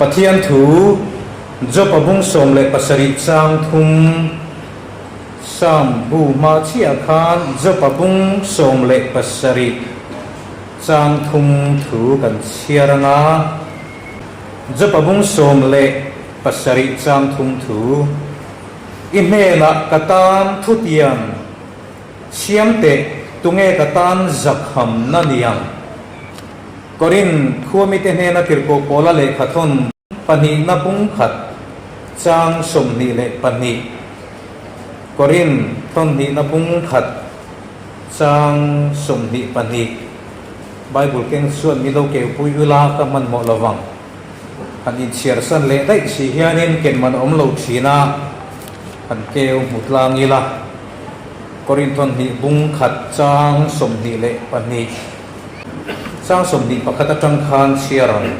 Pathian thu Job-a bung 17 chang thum Psalm bu hma chiah khan Job-a bung 17 chang thum thu kan chhiar anga Job-a bung 17 chang thum thu I hnenah ka tan thutiang Siam teh, tunge ka tan zakhamna niang? Korin khuamite hnena tirhkoh Paula lehkhathawn pahnihna pungkhat chang 22. Korin thawnhnihna pungkhat chang 22. Bible keng chuan mi lo keupui ula ka hmanhmawh lo vang. Han inchhiarsan leh daih si hianin ken man awm lo thin a, han keu hmu tlang ila. Korinthon hnih bung khat chang 22, chang 21 atang khan chhiar ang.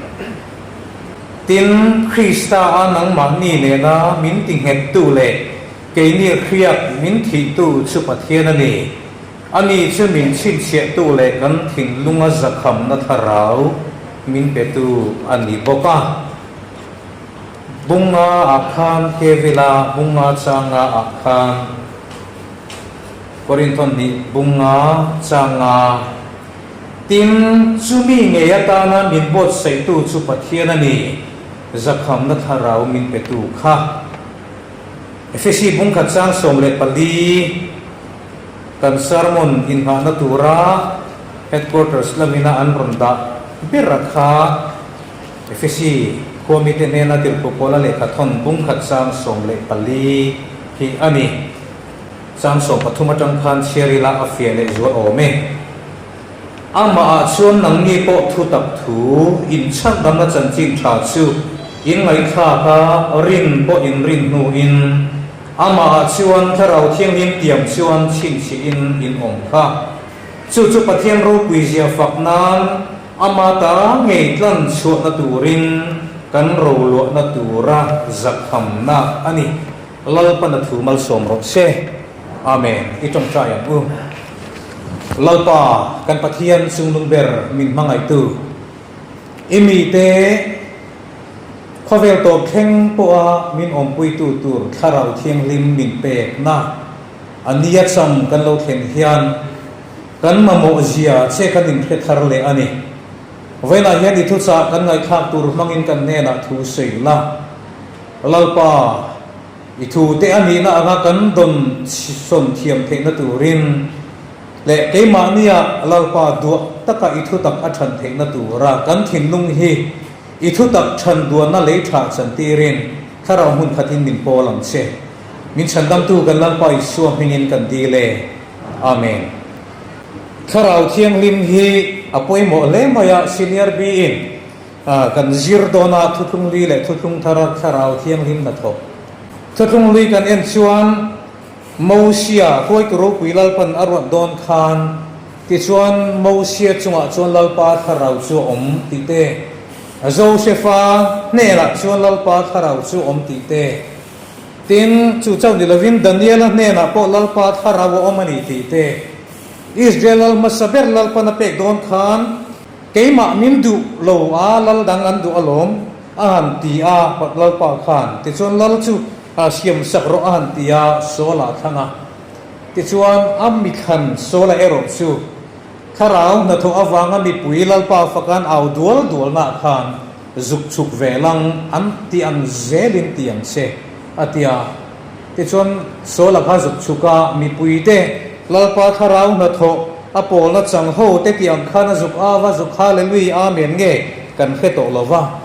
Tin, Krista a nangmahni nena min tinghettu leh keini hriak min thihtu chu Pathian a ni. Ani chu min chhinchhiahtu leh kan thinlunga zakhamna thlarau min petu a ni bawk a. Bunga ah khan Kevila bunga changa ah khan Korinthon nih bunga changa Tin, chumi ngei atana min buatsaihtu chu Pathian a ni, zakhamna thlarau min petu kha. Efesi bungkhat chang 14 kan sermon inngahna tura headquarters lamina an rawn dah ber a kha. Efesi khuamite hnena tirhkoh Paula lehkha thawn bungkhat chang 14 hi a ni. Chang 13 atang khan chhiar ila a fiah leh zual awm e. Amah ah chuan nangni pawh thu tak thu inchhan damna chanchin tha chu in ngaihthlak a, rin pawh in rin hnuin amah ah chuan Thlarau Thianghlim tiam chuan chhinchhiah in in awm kha. Chu chu Pathian ropui zia fak nan Ama ta ngei tlan chhuahna turin kan roluahna tura zakhamna a ni. Lalpana thu malsawm rawh se. Amen. I tawngtai ang u. Lalpa, kan Pathian chungnung ber min hmangaihtu, i mite khawvel tawp thleng pawha min awmpuitu tur Thlarau Thianghlim min pekna a nia cham kan lo thlen hian, Kan mamawh zia che kan inhre thar leh a ni. Vawiinah hian i thuchah kan ngaihthlak tur hmangin kan hnenah thu sawi la. Lalpa, i thu te a nihna anga kan dawn sawn thiam theihna turin leh keimahnia Lalpa duah taka i thutak a than theihna tura kan thinlung hi i thutak than duanna lei thah chantirin Thlarau hmun khatin min pawl ang che. Min chhandamtu kan Lalpa Isua hmingin kan dil e. Amen. Thlarau Thianghlim hi a pawimawh hle mai a, Senior B in kan zir dawn a, Thuthlung Li leh Thuthlung Thar a Thlarau Thianghlim hnathawk. Thuthlung Li kan en chuan Mosia hruaitu ropui Lalpan a ruat dawn khan tichuan Mosia chungah chuan Lalpa Thlarau chu a awm tih te, Josefa hnenah chuan Lalpa Thlarau chu a awm tih te, Tin, chu chauh ni lovin Daniela hnenah pawh Lalpa thlarau a awm a ni tih te, Israel lal hmasa ber Lalpan a pek dawn khan keimah min duh lo a, lal dang an duh alawm a han ti a, Lalpa khan tichuan lal chu siam sak rawh a han ti a, Saul-a thlang a. Tichuan a mithlan Saul-a erawh chu thlarau hnathawh avanga mipui Lalpa fakan au dual dualnaah khan Zuk chhuk ve lang an ti ang zelin ti ang che, a ti a. Tichuan, Saula kha zuk chhuk a, mipuite, Lalpa thlarau hnathawh a pawlna chang ho te ti ang khan a zuk ava, zuk Hallelui, Amen nge kan hre tawh lo va,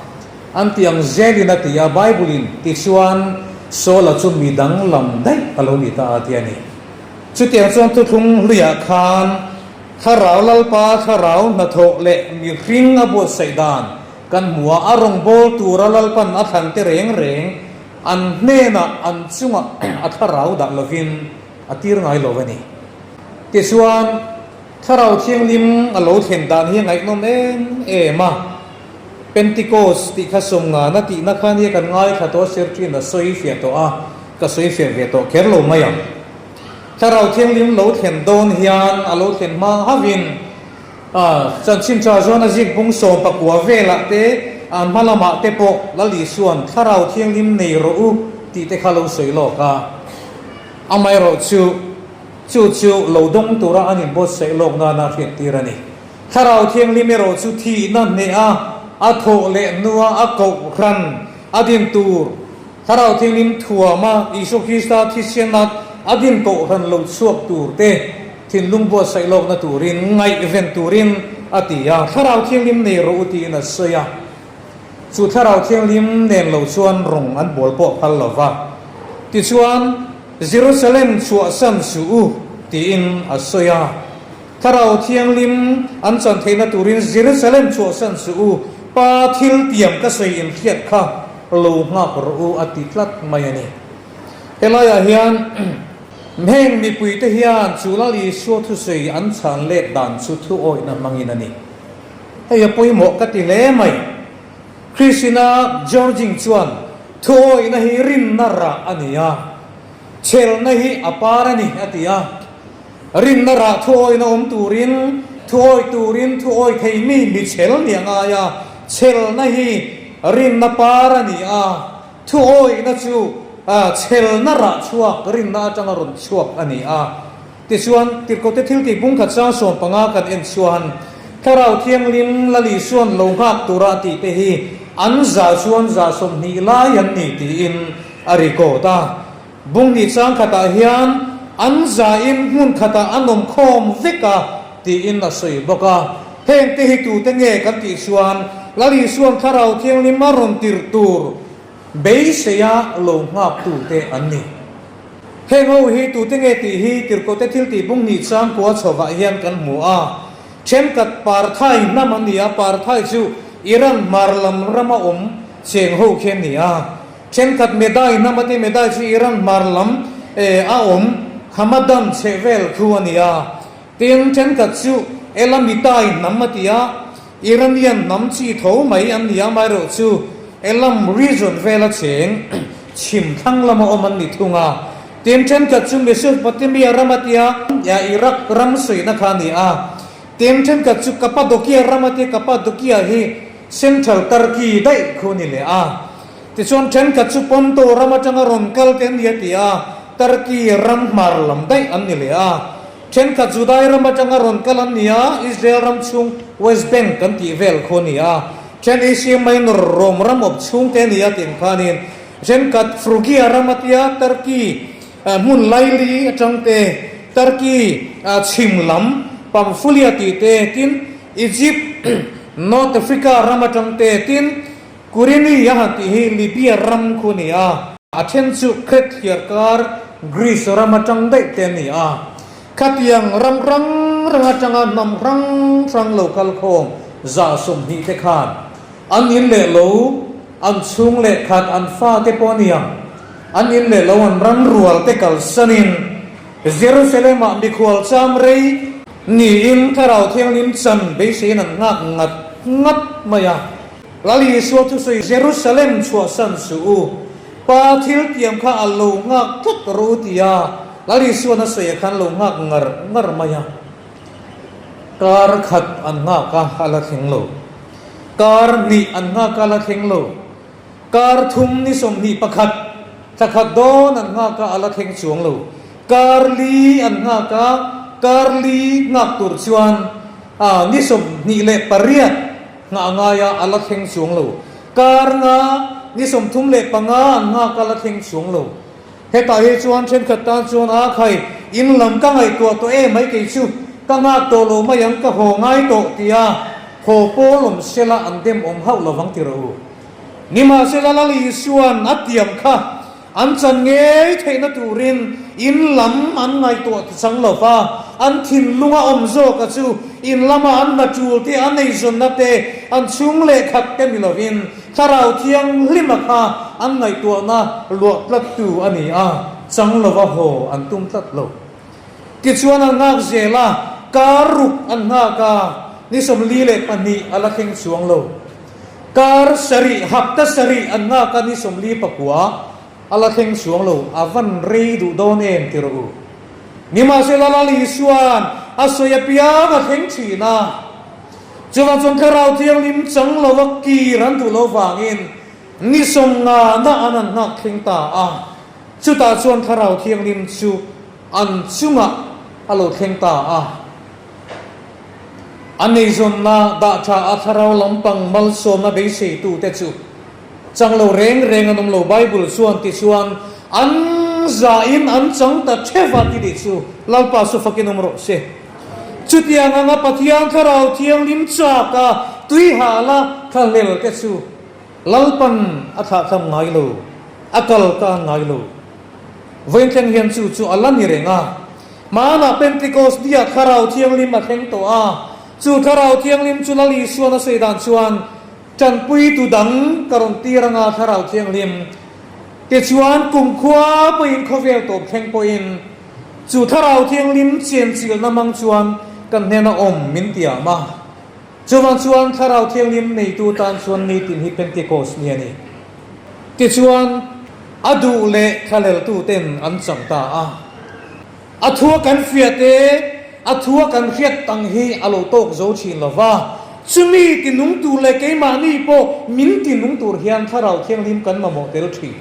an ti ang zelin a ti a. Bible-in tichuan Saula chu mi danglam daih a lo ni ta a ti a ni. Chutiang chuan thuthlung hluiah khan Thlarau Lalpa thlarau hnathawh leh mihring a buatsaih dan kan hmu a, a rawngbâwl tura Lalpan a thlan te reng reng an hnenah an chungah a thlarau dah lovin a tir ngai lo a ni. Tichuan, Thlarau Thianghlim a lo thlen dan hi a ngaihnawm em em a, Pentecost tih kha sawmngana tihna kha nia kan ngaithla tawh a, Sir Ṭin a sawi fiah tawh a, ka sawi fiah ve tawh kher lo mai ang. Thlarau Thianghlim lo thlen dawn hian a lo thlen hma hauhin chanchin tha zawn a zik bung 19 velah te A hma lamah te pawh Lal Isua'n Thlarau Thianghlim nei rawh u tih te kha lo sawi lawk a. Amaherawhchu, chu chu lo dawng tura an inbuatsaih lawk nana hriattir a ni. Thlarau Thianghlim erawh chu thihna hneha a thawh leh hnua a kohhran a din tur Thlarau Thianghlim thuama Isua Krista thisen-a a din kohhran lo chhuak tur te thinlung buatsaih lawkna turin ngaihven turin a ti a, Thlarau Thianghlim nei rawh u tiin a sawi a. Chu Thlarau Thianghlim nen lo chuan rawng an bawl pawh phal lo va. Tichuan, Jerusalem chhuahsan suh u tiin a sawi a. Thlarau Thianghlim an chan theihna turin Jerusalem chhuahsan suh u, Pa thil tiam ka sawi inhriat kha lo nghak rawh u a ti tlat mai a ni. Helaiah hian heng mipuite hian chu Lal Isua thusawi an chhan let dan chu thuawihna hmangin a ni. Hei a pawimawh ka ti hle mai. Christina Georging chuan thuawihna hi rinna rah a ni a, chhelna hi a par a ni a ti a. Rinna rah thuawina awm turin, thuawi turin thuawi thei mi mi chhel nih a ngai a, chhelna hi rinna par a ni a, thuawina chu chhelna rah chhuak rinna atanga rawn chhuak a ni a. Tichuan, Tirhkohte thiltih bungkhat sang 15 kan en chuan, Thlarau Thianghlim Lal Isuan lo nghak tura a tihte hi an za chuan za 20 lai an ni tiin a record a. Bunghnih chang khatah hian an zain hmun khatah an awm khawm vek a tiin a sawi bawk a. Hengte hi tute nge kan tih chuan Lal Isuan Thlarau Thianghlim a rawn tirh tur beiseia lo nghaktute an ni. Heng ho hi tute nge tih hi Tirhkohte thiltih bunghnih chang kua chhovah hian kan hmu a. Thenkhat Parthai hnam an ni a, Parthai chu Iran hmar lam rama awm cheng ho khi an ni a. Thenkhat Medai hnam a ti, Medai chu Iran hmar lam a awm Hamadan chhehvel khu a ni a. Tin, thenkhat chu Elamitai hnam a ti a, Iranian hnam chi tho mai an ni a, amaherawh chu Elam region vela cheng chhim thlang lama awm an ni thung a. Tin, thenkhat chu Mesopotamia ram a ti a, Iraq ram sawina kha a ni a. Tin, thenkhat chu Cappadocia ram a ti a, Cappadocia hi Central Turkey daih khu a ni leh a. Tichuan thenkhat chu Ponto ram atanga rawn kal te an ni a ti a, Turkey ram hmar lam daih an ni leh a. Thenkhat Judai ram atanga rawn kal an ni a, Israel ram chhung West Bank kan tih vel khu a ni a. Then Asia Minor Rome ram awp chhung te a ni a tih ang khanin thenkhat Phrygia ram a tia Turkey hmun laili atang te, Turkey chhim lam Pamphylia tih te, tin Egypt, North Africa ram atang te, tin Kurini a han tih hi Libya ram khu a ni a. A then chu Kret thliarkar Greece ram atang daih te a ni a. Khatiang ram hrang hrang atanga hnam hrang hrang lo kal khawm 20 te khan an in leh lo, an chhung leh khat, an fate pawh a ni ang, an in leh lo an ram rual te kalsanin Jerusalem-ah mikhual cham rei niin Thlarau Thianghlim chan beiseiin an nghak ngat ngat mai a. Lal Isua thusawi Jerusalem chhuahsan suh u, Pa thil tiam kha a lo nghak tlat rawh u tia Lal Isua'n a sawi a khan lo nghak ngar ngar mai a. Kar khat an nghak a, a la thleng lo. Kar hnih an nghak a, a la thleng lo. Kar thum ni 21, thla khat dawn an nghak a, a la thleng chuang lo. Kar li an nghak a, kar li nghak tur chuan ni 28 Nghah ngaia a la thleng chuang lo. Kar nga ni 35 an nghak a la thleng chuang lo. Hetah hi chuan thenkhat tan chuan a khai in lam ka ngaihtuah tawh em mai kei chu ka nghak tawh lo mai ang ka haw ngai tawh tia haw pawl awm sela an dem awm hauh lovang ti rawh u. Nimahsela Lal Isua'n a tiam kha An chan ngei theihna turin in lam an ngaihtuah ti chang lo va, an thinlunga awm zawka chu in lama an hna tul te, an eizawnna te, an chhung leh khat te ni lovin Thlarau Thianghlima kha an ngaihtuahna luah tlattu a ni a, chang lova haw an tum tlat lo. Tichuan an nghak zel a, kar ruk an nghak a, ni 42 a la thleng chuang lo. Kar sarih, hapta sarih an nghak a ni 49 a la thleng chuang lo, a van rei duh dawn em ti rawh u. Nimahsela Lal Isua'n a sawi apiang a thleng thin a. Chuvang chuan Thlarau Thianghlim chang lova kir an duh lo vangin ni sawmngana an an nghak thleng ta a. Chutah chuan Thlarau Thianghlim chu an chungah a lo thleng ta a. An eizawnna dah tha a Thlarau lampang malsawmna beiseitute chu chang lo reng reng an awm lo. Bible chuan tichuan an zahin an chang ta theuh a ti tih chu Lalpa chu fakin awm rawh se. Chutiang anga Pathian Thlarau Thianghlim chak a tui hal a thlahlel te chu Lalpan a thlahthlam ngai lo, a kal ka an ngai lo. Vawiin hian chu chu a la ni reng a. Hmanah Pentecost ni-ah Thlarau Thianghlim a thleng tawh a, chu Thlarau Thianghlim chu Lal Isuan a sawi dan chuan Tanpuitu dang ka rawn tir anga Thlarau Thianghlim tichuan kumkhua pawhin khawvel tawp thleng pawhin Chu Thlarau Thianghlim chenchilna hmang chuan kan hnena awm min tiam a. Chuvang chuan Thlarau Thianghlim neitu tan chuan nitin hi Pentecost ni a ni. Tichuan, a duh leh thlaleltuten an chang ta a. A thua kan fiah te, a thua kan hriat tang hi a lo tawk zo thin lo va. Chumi tinung tur leh keimahni pawh min tinung tur hian Thlarau Thianghlim kan mamawh tel thin.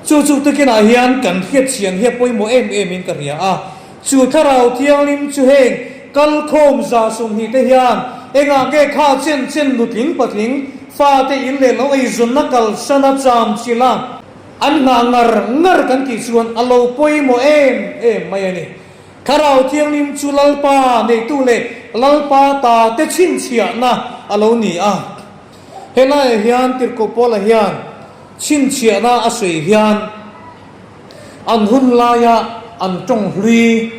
Chu chu tukinah hian kan hriatchhian hi a pawimawh em em in ka hria a, chu Thlarau Thianghlim chu heng kalkhawm 120 te hian engah nge kha chen chen nutling patling fate in leh lo eizawnna kalsan a cham chilh a, an nghah ngar ngar kan tih chuan a lo pawimawh em em mai a ni. Thlarau Thianghlim chu Lalpa neitu leh Lalpa ta te chhinchhiahna a lo ni a. Helaiah hian Tirhkoh Paula hian chhinchhiahna a sawi hian an hun laia an tawng hlui,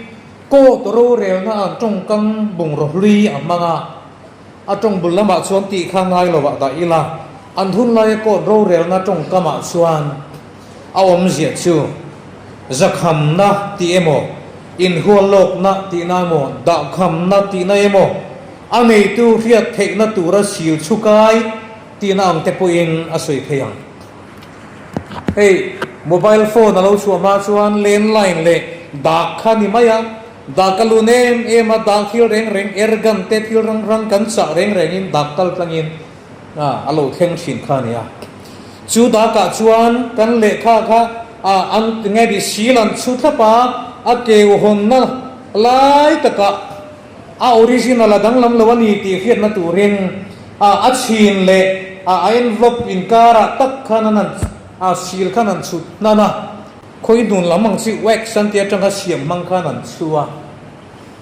court rorelna an tawngkam bungraw hlui a hmang a, a tawng bul lamah chuan tih kha ngai lovah dah ila, an hun laia court rorelna tawngkamah chuan a awmzia chu zakhamna tih emaw, inhuallawkna tihna emaw, dahkhamna tihna emaw, A neitu hriat theihna tura sil chhukai tihna ang te pawhin a sawi thei ang. Hei mobile phone a lo chhuah hma chuan landline leh dak kha ni mai a, dak a lun em em a, dak thil reng reng airgun te thil rang rang kan chah reng rengin dak kal tlangin a lo thleng thin kha a ni a. Chu dakah chuan kan lehkha kha an nge tih sil an chhu thlap a, a keu hawnna lai takah A original a danglam lo a ni tih hriatna turin a a chhin leh a a envelope inkarah tak khan an han a seal khan an chhut hnan a, khawi hnun lam ang chi wax an tih atanga siam hmang khan an chhu a.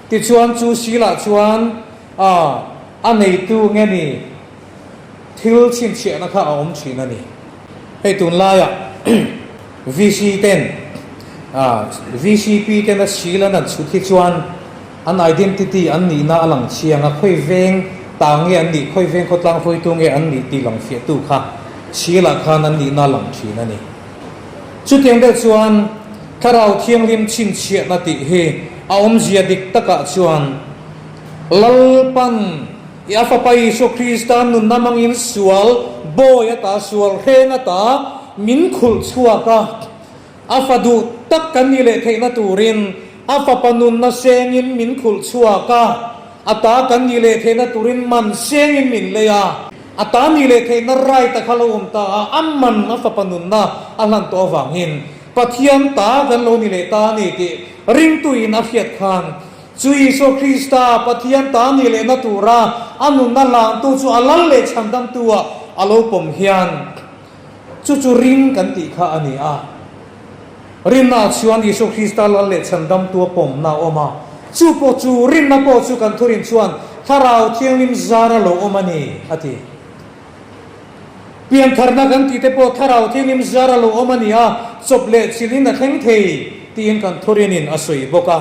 Tichuan chu seal ah chuan a a neitu nge ni thil chhinchhiahna kha a awm thin a ni. Hei tunlaiah VC ten VCP ten a seal an han chhut hi chuan an identity an nihna a lang chiang a, khawi veng ta nge an nih, khawi veng khawtlang hruaitu nge an nih tih lang fiahtu kha seal ah khan an nihna a lang thin a ni. Chutiang deuh chuan Thlarau Thianghlim chhinchhiahna tih hi a awmzia dik takah chuan Lalpan I a Fapa Isua Krista nunna hmangin sual bawi ata, sual hreng ata min khulh chhuak a. A fa duh tak kan nih leh theihna turin a Fapa nunna sengin min khulh chhuak a. A ta kan nih leh theihna turin man sengin min lei a. A ta nih leh theihna right a kha lo awm ta a, a man a Fapa nunna a hlan tawh avangin Pathian ta kan lo ni leh ta a ni tih ringtuin a hriat khan Chu Isua Krista, Pathian ta nih lehna tura a nunna hlangtu chu a lal leh chhandamtu-ah a lo pawm hian chu chu ring kan tih kha a ni a. Rinnaah chuan Isua Krista lal leh chhandamtu a pawmna a awm a, chu pawh chu rinna pawh chu kan thurin chuan Thlarau Thianghlim zar a lo awm a ni, a ti. Piantharna kan tih te pawh Thlarau Thianghlim zar a lo awm a ni a, chawp leh chilhin a thleng thei tiin kan thurinin a sawi bawk a.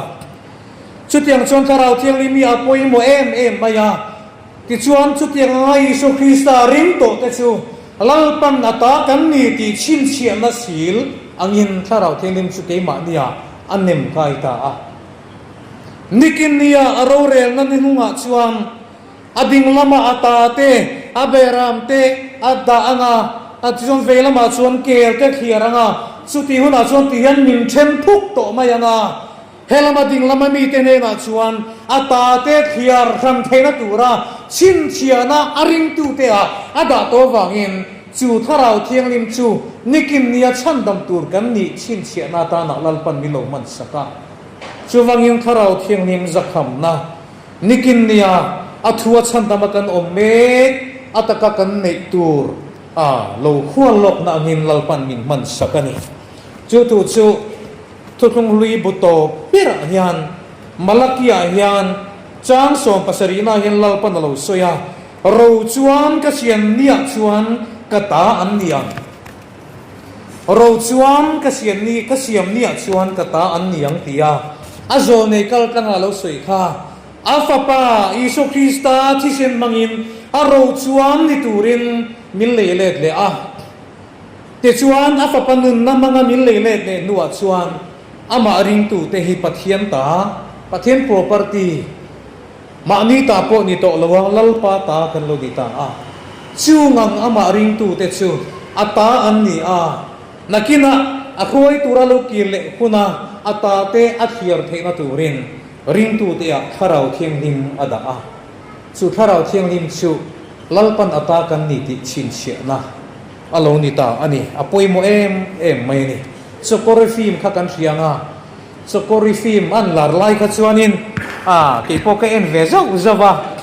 Chutiang chuan Thlarau Thianghlim hi a pawimawh em em mai a, tichuan chutiang anga Isua Krista ring tawh te chu Lalpan a ta kan ni tih chhinchhiahna sil angin Thlarau Thianghlim chu keimahnia a nem kai ta a. Nikin nia a rorelna ni hnungah chuan a ding lamah a ta te, a beram te a dah ang a, a tichuan vei lamah chuan kel te thliar ang a, chutih hunah chuan ti hian min then phuk tawh mai ang a. He lama ding lama mite hnenah chuan a tate thliar hran theihna tura Chhinchhiahna a ringtute ah a dah tawh vangin chu Thlarau Thianghlim chu nikin nia chhandam tur kan nih chhinchhiahna atana Lalpan min lo hmansak a. Chuvangin Thlarau Thianghlim zakhamna nikin nia a thu a chhandama kan awm mek a taka kan neih tur a lo hual lawkna angin Lalpan min hmansak a ni. Chu thu chu Thuthlung hlui bu tawp berah hian Malakiah hian chang sawmpasarihna hian Lalpan a lo sawi a, Ro chuan ka siam niah chuan ka ta an ni ang. Ro chuan ka siam ni ka siam niah chuan ka ta an ni ang ti a, a zawlnei kal tlangah a lo sawi kha. A Fapa Isua Krista thisen hmangin a ro chuan ni turin min lei let leh a. Tichuan, a Fapa nunna hmanga min lei let leh hnuah chuan amah ringtute hi Pathian ta, Pathian property, mahni ta pawh ni tawh lo a, Lalpa ta kan lo ni ta a. Chung ang amah ringtute chu a ta an ni a, nakinah a hruai tura lo kir leh huna a tate a thliar theihna turin ringtute-ah Thlarau Thianghlim a dah a. Chu Thlarau Thianghlim chu Lalpan a ta kan ni tih chhinchhiahna a lo ni ta a ni. A pawimawh em em mai a ni. Chawkawri film kha kan hria ang a, Chawkawri film an lar lai kha chuanin a kei pawh ka en ve zauh zauh a.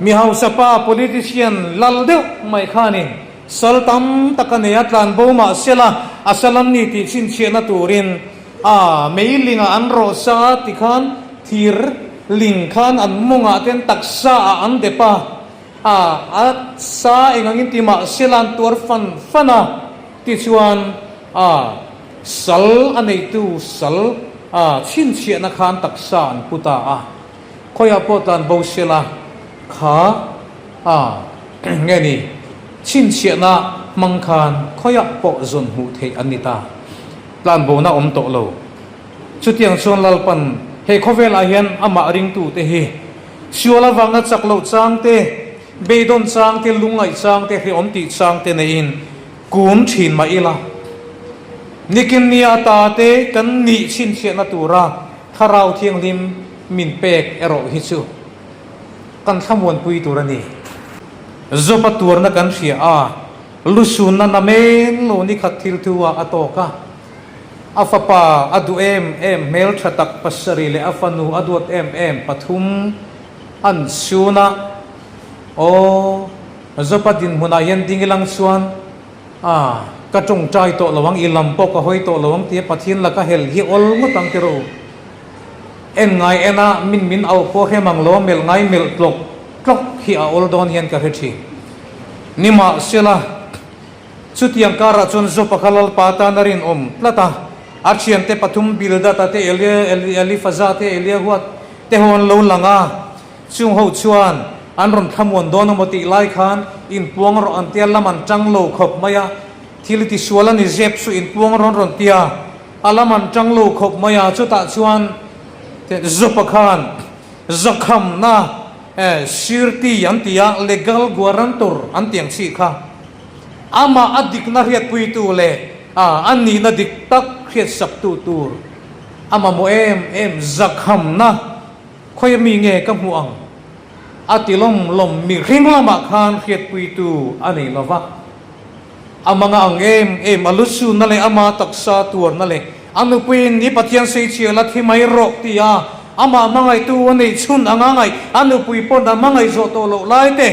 Mi hausa pa politician lal deuh mai khanin sal tam tak a nei a, tlan bo mah sela a sal an ni tih chhinchhiahna turin a meiling ah an rawh sa a tikhan thir ling khan an mawngah ten taksa ah an dep a. A, a sa eng angin ti mah sela an tuar fan fan a, tichuan a sal a neitu sal a chhinchhiahna khan taksa an pu ta a, khawiah pawh tlan bo sela kha a nge ni chhinchhiahna hmang khan khawiah pawh zawn hmuh theih an ni ta, tlan bona awm tawh lo. Chutiang chuan Lalpan he khawvelah hian amah ringtute hi Sual avanga chak loh chang te, beidawn chang te, lungngaih chang te, hrehawm tih chang te neiin kun thin mah ila. Nikin nia ata te kan nih chhinchhiahna tura Thlarau Thianghlim min pek erawh hi chu kan thlamuanpui tur a ni. Zawpa tuarna kan hria a, lusunna namen lo nikhat thil thu ah a tawk a. A fapa a duh em em hmel tha tak pasarih leh a fanu a duat em em pathum an chhun a, Aw, Zopa dinhmunah hian ding ilang chuan a ka tawngtai tawh lo ang, i lam pawh ka hawi tawh lo ang tia Pathian laka hel hi awl ngawt ang tirh u. En ngai en a, min min auh pawh hrem ang lo, melh ngai melh tlawk tlawk hi a awl dawn hian ka hre thin. Nimahsela. Chutiang karah chuan Jopa kha Lalpa atan a rinawm tlat a, a thiante pathum Bildad-a te, Elifaza te, Eliahua te ho an lo lang a. Chung ho chuan an rawn thlamuan dawn emaw tih lai khan inpuang rawh an tia, lam an tang lo khawp mai a, thil i tisual a ni zep suh inpuang rawn rawn tia, a lam an tang lo khawp mai a, chutah chuan Jopa khan zakhamna sirti an ti a, legal guarantor an ti ang chi kha. Amah a dikna hriatpuitu leh a nihna dik tak hriatsaktu tur a mamawh em em zakhamna khawi mi nge ka hmuh ang? A ti lawm lawm mihring lamah khan hriatpuitu a nei lo va. A manga ang em em a lusunna leh ama taksa tuarna leh a nupuiin i Pathian seichhiah la thi mai rawh ti a amah hmangaihtu a neih chhun anga ngaih a nupui pawn a hmangaih zawh tawh loh lai te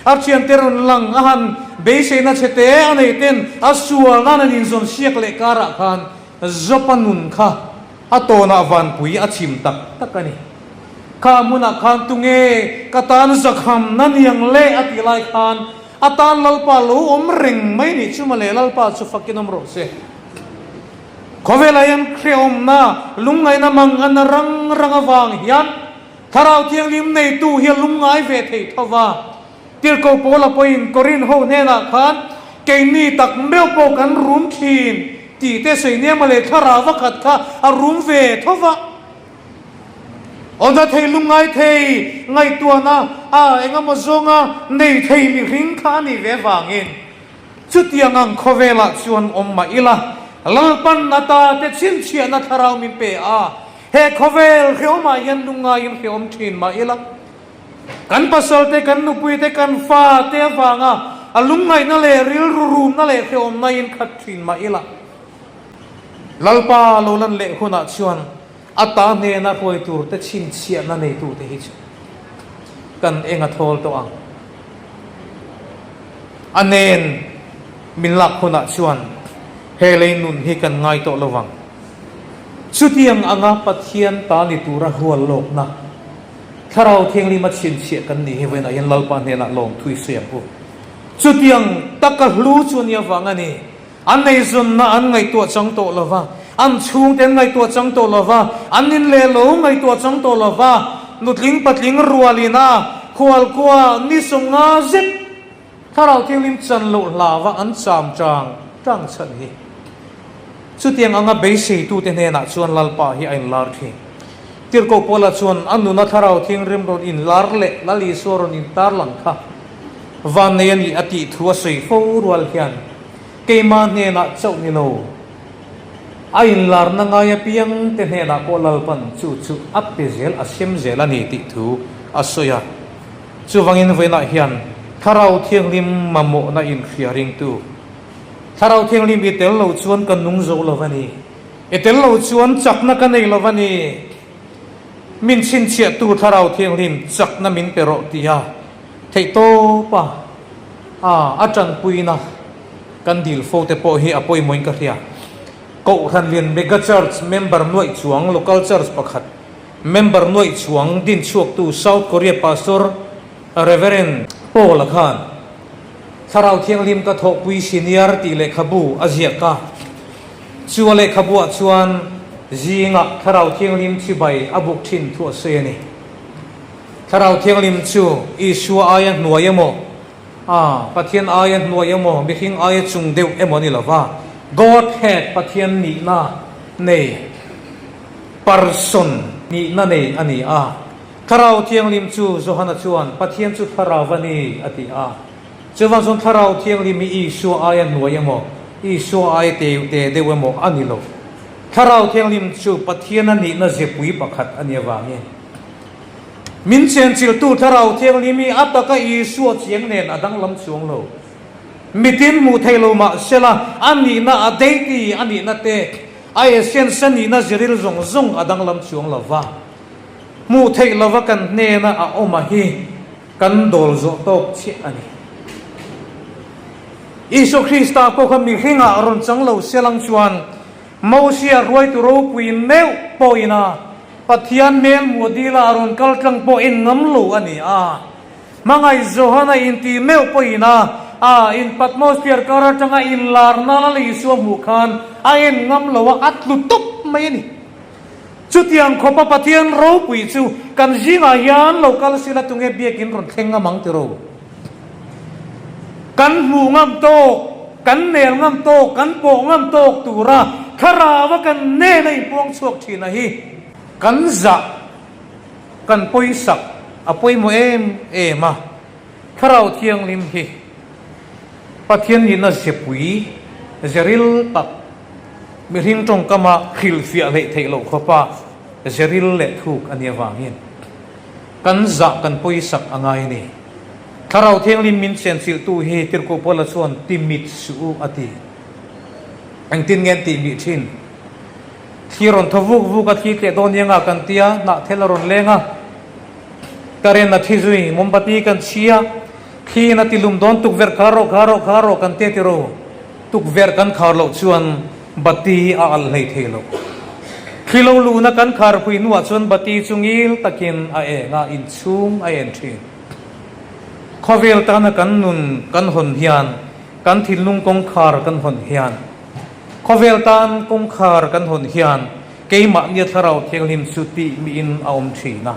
A thiante rawn lang a han beiseina chhe te a neih ten a sual nan an inzawn siak leh karah khan Jopa nun kha a tawnah vanpui a chim tak tak a ni. Kha hmunah khan tunge ka tan zakhamna niang le a tih lai khan a tan Lalpa lo awm reng mai nih chu mawle Lalpa chu fakin awm rawh se. Khawvelah hian hrehawmna lungngaihna mang a na rang rang avang hian Thlarau Thianghlim neitu hi a lungngai ve thei tho va. Tirhkoh Paula pawhin Korin ho hnenah khan, Keini tak meuh pawh kan rum thin tih te sawi nia mawle thlarau va khat kha a rum ve tho va. Awna thei lungngai thei ngaihtuahna a engemaw zawnga nei thei mihring kha a nih ve vangin chutiang ang khawvelah chuan awm mah ila Lalpan ata te chhinchhiahna thlarau min pe a, He khawvel hrehawmah hian lungngaiin hrehawm thin mah ila. Kan pasalte, kan nupuite, kan fate avanga a lungngaihna leh rilru rumna leh hrehawmna in khat thin mah ila, Lalpa lo lan leh hunah chuan a ta hnena hruai turte chhinchhiahna neitute hi chu kan eng a thawl tawh ang. A nen min lak hunah chuan he lei nun hi kan ngai tawh lo vang. Chutiang anga Pathian ta ni tura hual lawkna Thlarau Thianghlima chhinchhiah kan nih hi vawiinah hian Lalpa hnenah lawmthu i sawi ang u. Chutiang taka hlu chu a nih avang a ni. An eizawnna an ngaihtuah chang tawh lo va, an chhungte an ngaihtuah chang tawh lo va, an in leh lo ngaihtuah chang tawh lo va, nutling patling rualina khualkua ni sawmnga zet Thlarau Thianghlim chan loh hlava an cham chang chang chhan hi. Chutiang anga beiseitute hnenah chuan Lalpa hi a inlar thin. Tirhkoh Paula chuan a nuna Thlarau Thianghlim rawn inlar leh Lal Isua rawn intarlang kha vannei a nih a tih thu a sawi fo rual hian keimah hnenah chauh ni lo, a inlarna ngai apiangte hnenah pawh Lalpan chu chu a pe zel, a sem zel a ni tih thu a sawi a. Chuvangin vawiinah hian Thlarau Thianghlim mamawhna inhria ringtu, Thlarau Thianghlim i tel lo chuan ka nung zo lo va ni, i tel lo chuan chakna ka nei lo va ni, min chhinchhiahtu Thlarau Thianghlim chakna min pe rawh tia theihtawpa a a tanpuina kan dil fo te pawh hi a pawimawhin ka hria. Kohhran lian Mega Church member nuaih chuang Local Church pakhat Member nuaih chuang din chhuaktu South Korea Pastor Rev. Paul-a khan Thlarau Thianghlim ka thawhpui senior tih lehkhabu a ziak a. Chu a lehkhabuah chuan zingah Thlarau Thianghlim chibai a buk thin thu a sawi a ni. Thlarau Thianghlim chu Isua aia hnuai emaw, a Pathian aia hnuai emaw, mihring aia chung deuh emaw a ni lo va, Godhead Pathian nihna nei, Person nihna nei a ni a. Thlarau Thianghlim chu Johana chuan Pathian chu Thlarau a ni a ti a. Chuvang chuan Thlarau Thianghlim hi Isua aia hnuai emaw, Isua aia teu te deuh emaw a ni lo. Thlarau Thianghlim chu Pathian a nihna zepui pakhat a ni avangin min chenchilhtu Thlarau Thianghlim hi a taka Isua chiang nen a danglam chuang lo. Mitin hmuh theih lo mah sela a nihna a deity a nihna te A essence a nihna ziril zawng zawng a danglam chuang lo va, hmuh theih lova kan hnena a awm a hi kan dawl zawh tawk chiah a ni. Isua Krista pawh kha mihringah rawn chang lo selang chuan Mosia hruaitu ropui meuh pawhina Pathian hmel hmuh dila a rawn kal tlang pawh en ngam lo a ni a. Hmangaih Johana intih meuh pawhin a a in Patmos piarkar atanga inlarna Lal Isua hmuh khan a en ngam lo a, a tlu tawp mai a ni. Chutiang khawpa Pathian ropui chu kan zingah hian lo kal sila tunge biakin rawn thleng ngam ang tiro? Kan hmuh ngam tawk, kan nel ngam tawk, kan pawh ngam tawk tura thlarau a kan hnena inpuang chhuak thin a hi kan zah Kan pawisak a pawimawh em em a, Thlarau Thianghlim hi Pathian nihna zepui zeril tak, mihring tawngkama hrilhfiah hleih theih loh khawpa zeril leh thuk a nih avangin kan zah kan pawisak a ngai a ni. Thlarau Thianghlim min chenchilhtu hi Tirhkoh Paula chuan ti mit suh u a ti. Engtin nge an tih mih thin? Thli rawn thaw vuk vuk a, thli tleh dawn ianga kan ti a, hnahthel a rawn leng a, current a thi zui, mombati kan chhi a, thli in a ti lum dawn tukverh khar rawh khar rawh khar rawh kan tia tiro, tukverh kan khar loh chuan bati a alh hlei thei lo. Thli lo luhna kan khar pui hnuah chuan bati chu ngil takin a eng a, inchhung a en thin. Khawvel tana kan nun kan hawn hian, kan thinlung kawngkhar kan hawn hian, Khawvel tan kawngkhar kan hawn hian keimahnia Thlarau Thianghlim chu tih miin a awm thin a.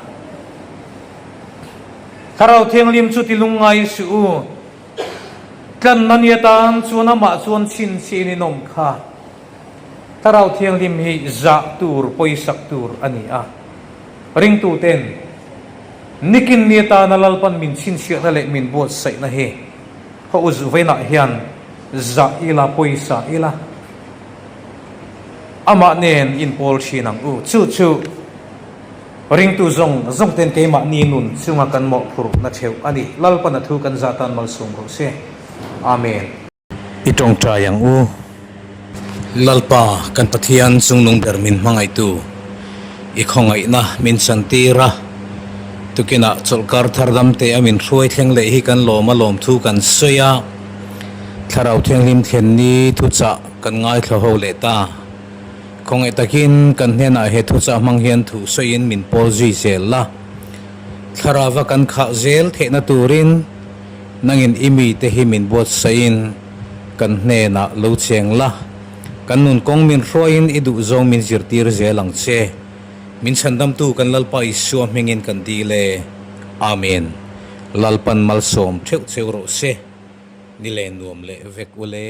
Thlarau Thianghlim chu ti lungngai suh u. Tlanna ni atan chuan amah chuan chhinchhiin in awm kha. Thlarau Thianghlim hi zah tur, pawisak tur a ni a. Ringtuten nikin ni atana Lalpan min chhinchhiahna leh min buatsaihna hi khaw u vainah hian Zah ila, pawisa ila, amah nen inpawl thin ang u. Chu chu Ringtu zawng zawng ten keimahni nun chunga kan mawhphurhna theuh a ni. Lalpan a thu kan zah tan malsawm rawh se. Amen. I tawngtai ang u. Lalpa kan Pathian chungnung ber min hmangaihtu, i khawngaihna min chantir a, tukinah chawlhkar thar damte a min hruai thleng leh hi kan lawm a lawmthu kan sawi a, Thlarau Thianghlim thlen ni thuchah kan ngaithla ho leh ta. Khawngaih takin kan hnenah he thuchah hmang hian thu sawiin min pawl zui zel la. Thlarauva kan khah zel theihna turin nangin i mite hi min buatsaihin kan hnenah lo cheng la. Kan nun kawng min hruaiin i duhzawng min zirtir zel ang che. Min chhandamtu kan Lalpa Isua hmingin kan dil e. Amen. Lalpan malsawm theuh cheu rawh se. Ni le nuam leh vek u le.